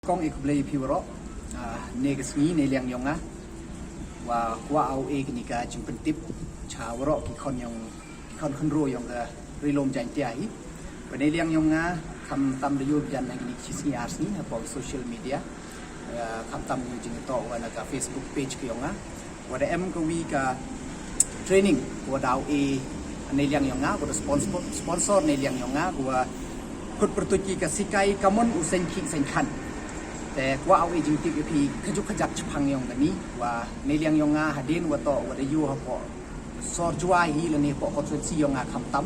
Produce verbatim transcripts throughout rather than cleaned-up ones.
Kong e khublei phi waroh, ah, ne ka sngi ne liang yong nga. Wa kwah o e kani ka jingpyntip cha waroh ki khon yong, ki khon khynroo yong ka Ri Lum Jaiñtia hi. Wa ne liang yong nga, khamtam da yoo bijan na kini ki chi sngi ar sngi hapoh social media. Ah, khamtam yoo jingtoh wa na ka Facebook page ki yong nga. Wa da em ka wi ka training, wa daw e ne liang yong nga, wa da sponsor, sponsor ne liang yong nga, wa khut pyrtuit ki ka sikai kamon u seng khih seng khan. Te kwah o e jingtip ya phi kajooh kajak chaphang yong kani, wa ne liang yong nga hadien wa toh wa da yoo hapoh sor Jwai hi lane hapoh constituency yong nga khamtam.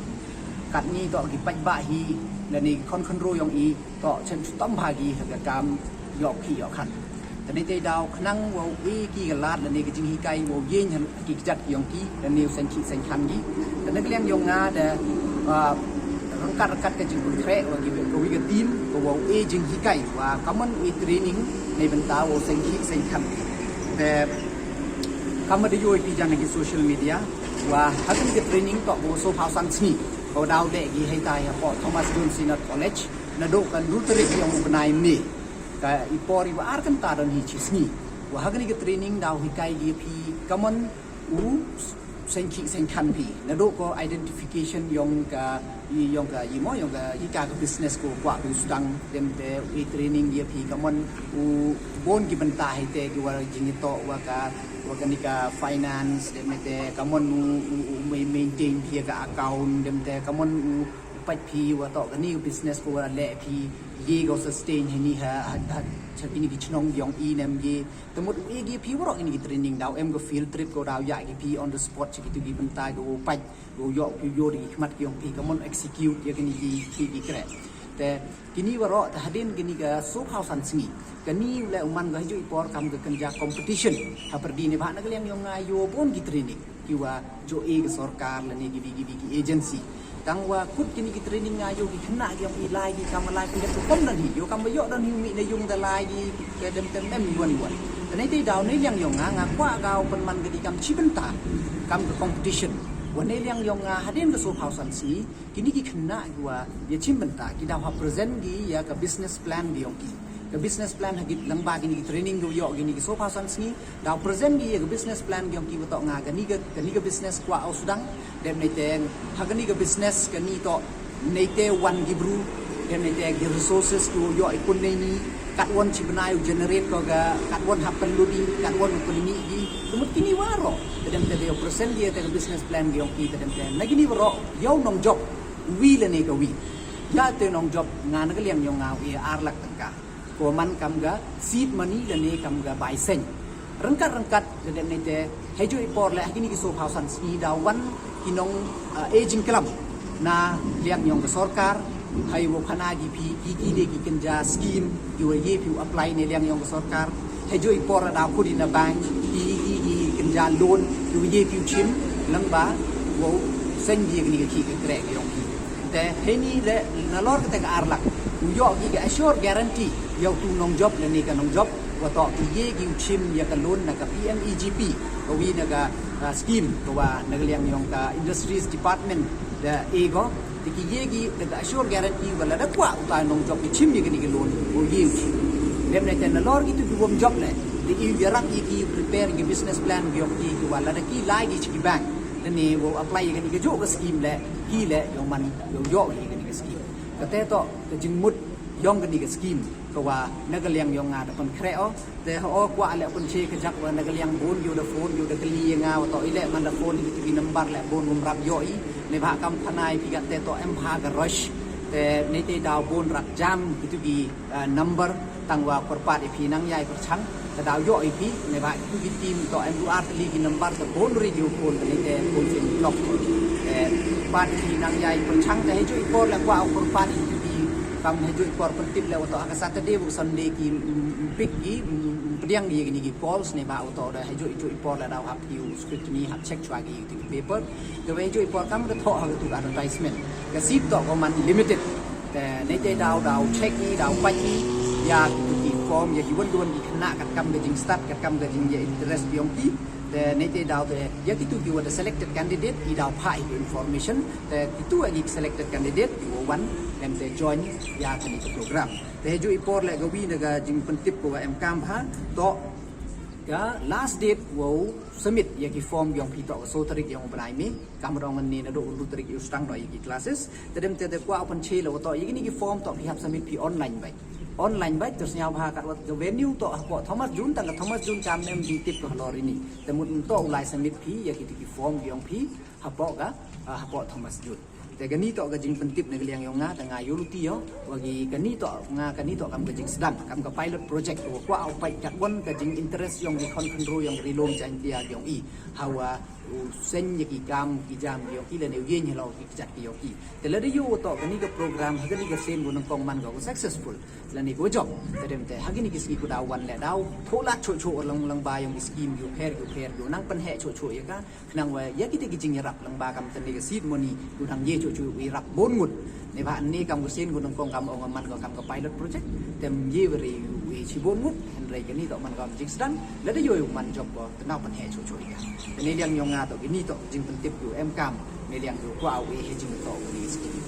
Katni toh ki paidbah hi lane ki khon khynroo yong i toh chem chitom bha ki ha ka kam yoh khih yoh khan. Te neite daw khnang wow e ki ka lad lane ka jinghikai wow yeng ha ki kjat ki yong ki lane u seng khih seng khan ki. Te na ka liang yong nga da, ah, ryngkat ryngkat ka jingpynkhreh wa ki, ka wi ka team ka wow e jinghikai wa kamon e training neibynta wow seng khih seng khan. Te kam da yoo i phi jan na ki social media wa ha kani ka training toh wow soo phaw san sngi. Ka daw leh ki heitai hapoh Thomas Jones Synod College nadooh ka ynru tarik yong u bnai May. Ka i por i wa ar kynta don hi chi sngi. Wa ha kani ka training daw hikai ki ya phi kamon u seng khih seng khan phi. Nadooh ko identification yong ka, i yong ka, i mo yong ka, i ka, ka business ko kwah phi u sdang, dem te i training ya phi kamon u bon ki bynta heite ki wa jingtoh wa ka, wa kani ka finance, dem te kamon u, u, u ma-, maintain phi ya ka account, dem te kamon u pait phi wa toh kani ka business ko wa leh phi ye ko sustain heini ha, ha, ha, cha kini ki chnong yong i nem ye. Te mut u e ki ya phi waroh kini ki training daw em ka field trip ko daw ya ki phi on the spot cha kitu ki bynta ko wow pait, wow yoh ki yoo da ki khmat ki yong phi kamon execute ya kini ki, ki, ki kreh. Te kini waroh te hadien kini ka soo phaw san sngi. Kani u leh u man ka hajooh i por kam ka kynja competition. Hapyrdi neibhah na ka liang yong nga yoo bon ki training ki wa jooh e ka sorkar lane ki wi ki wi ki agency. Tang wa khut kini ki training nga yoo ki khynnah ki yong i lai ki kam lai pyndep ko pom don hi. Yoo kam wa yoh don hi u mih na yung da lai ki, ka dem tem em i wan i wan. Te neite daw ne liang yong nga nga kwah ka u pynman ka di kam chi bynta. Kam ka competition. Wa ne liang yong nga hadien ka soo phaw san sngi. Kini ki khynnah ki wa ya chim bynta ki daw ha present ki ya ka business plan ki yong ki. Ka business plan ha ki lyngba kini ki training ki wa yoh kini ki soo phaw san sngi. Daw present ki ya ka business plan ki yong ki wa toh nga kani ka, kani ka business kwah o sdang. Dem neite ha kani ka business kani toh neite wan ki bru. Dem neite ki resources ki wa yoh i pun neini. Katwon chi bnai u generate ko ka, katwon hap pynlut i, katwon u pynmih ki. Te mut kini waroh. Te dem te yow present ki ya te ka business plan ki yong ki te dem te. Na kini waroh yow nongjop. Wi lane ka wi. Ya te nongjop nga na ka liang yong nga u e ar lak tyngka. Ko man kam ka seed money lane kam ka bai seng. Ryngkat ryngkat da dem neite hajooh i por leh ha kini ki soo phaw san sngi daw wan ki nong, ah, e jingklam. Na liang yong ka sorkar, hei wow khana ki phi ki ki de ki kynja scheme, ki wa ye phi u apply ne liang yong ka sorkar. Hajooh i por daw khut i na bank, ki ki ki kynja loan, ki wa ye phi u chim, lyngba wow seng ki ya kini ka khih ka kreh ki yong ki. Te heini leh nalor kate ka ar lak u yoh ki ka assure guarantee yow tu nongjop lane ka nongjop wa toh ki ye ki u chim ya ka loan na ka P M E G P, ka wi na ka, ah, scheme ka wa na ka liang yong ka Industries Department da e ko. Te ki ye ki te ka assure guarantee wa lada kwah uta nongjop ki chim ya kani ka loan wow ye u chim. Dem neite nalor kitu ki wym jop leh te i yarap ya ki prepare ya ki business plan ki yong ki ki wa lada ki lai ki cha ki bank. Te ne wow apply ya kani ka jooh ka scheme leh, ki leh yow man yow yoh ya kani ka scheme. Kate toh ka jingmut yong kani ka scheme ka wa na ka liang yong nga da pynkhreh o. Te ho kwah leh pynche ka jak wa na ka liang bun yow da phone yow da kylli ya nga wa toh i leh man da phone kitu ki number leh bun wym rap yoh i. Neibhah kam khana i phi kate toh em bha ka rush. Te neite daw bun rap jam kitu ki, ah, number. Tang wa kyrpad i phi nang yai pyrchang. Te daw yoh i phi, neibhah kitu ki team toh em du ar tylli ki number te bun ri ki u phone te neite phone te block. Te kyrpad i phi nang yai pyrchang te hajooh i por leh kwah u kyrpad i phi kam hajooh i por pyntip leh wa toh ha ka Saturday wa Sunday ki, mm, mm, pick ki, mm, mm, pdiang ki ya kini ki calls neibhah wa toh da hajooh i jooh i por leh daw hap ki u scrutiny hap check chwa ki ya kini ki paper. Te wa hajooh i por kam da thoh ha kitu ki advertisement. Ka seat toh ko man limited. Te neite daw, daw check i, daw pait i ya kitu ki form, ya kiwon kiwon ki khynnah, katkam ka jingstad, katkam ka jingya interest yong ki. Te neite daw te ya kitu ki wa da selected candidate i daw phah i ki information. Te kitu wa ki selected candidate ki wa wan, em te join ya kani ka program. Te ju i por le ka wi na ka jingpyntip ko wa em kam ha, to ka last date wow submit ya ki form yong phi to ka so tarik yong u bnai May. Kam rong ni na do u tarik yu stang do ya ki classes. Te dem te te kwa open che lo to ya ki ni ki form to phi hap submit phi online bai. Online bai, to sñiaw bha kat wat ka venue to hapoh Thomas June, tang ka Thomas June kam nem jingtip ko halor ini. Te mut to u lai submit phi ya ki ti ki form yong phi hapoh ka, ah, hapoh Thomas June. Te kani to ka jingpyntip na ka liang yong nga, te nga yoh luti yo, wa ki kani to nga, kani to kam ka jingsdang, kam ka pilot project, wa kwa u pait kat wan ka jing interest yong ki khon khynru yong ri lum Jaintia yong i. Hawa u seng ya ki kam ki jam yong ki lane u yeng helo ki jat ki yong ki. Te lada yoh to kani ka program, ha kani ka sien ko nang kong man ko successful. Lane ko jop, te dem te ha kini ki sngi ko daw wan le daw thola cho cho lang lang ba yong ki scheme yu pher yu pher yu nang pynheh cho cho ya ka. Khnang wa ya ki te ki jingyarap lang ba kam te ne ka seed money yu nang ye cho cho wi rap bon ngut. Ne ba ne kam ko sien ko nang kong kam ong man ko kam ka pilot project. Tem ye wi ri wi chi bon ngut. Hynrei kani to man kam jingsdang. Lada yoh yu man jop ko te nang pynheh cho cho ya ka. Te ne liang yong nga to kini to jingpyntip yu em kam. Ne liang yu kwa wi he jing to wi scheme.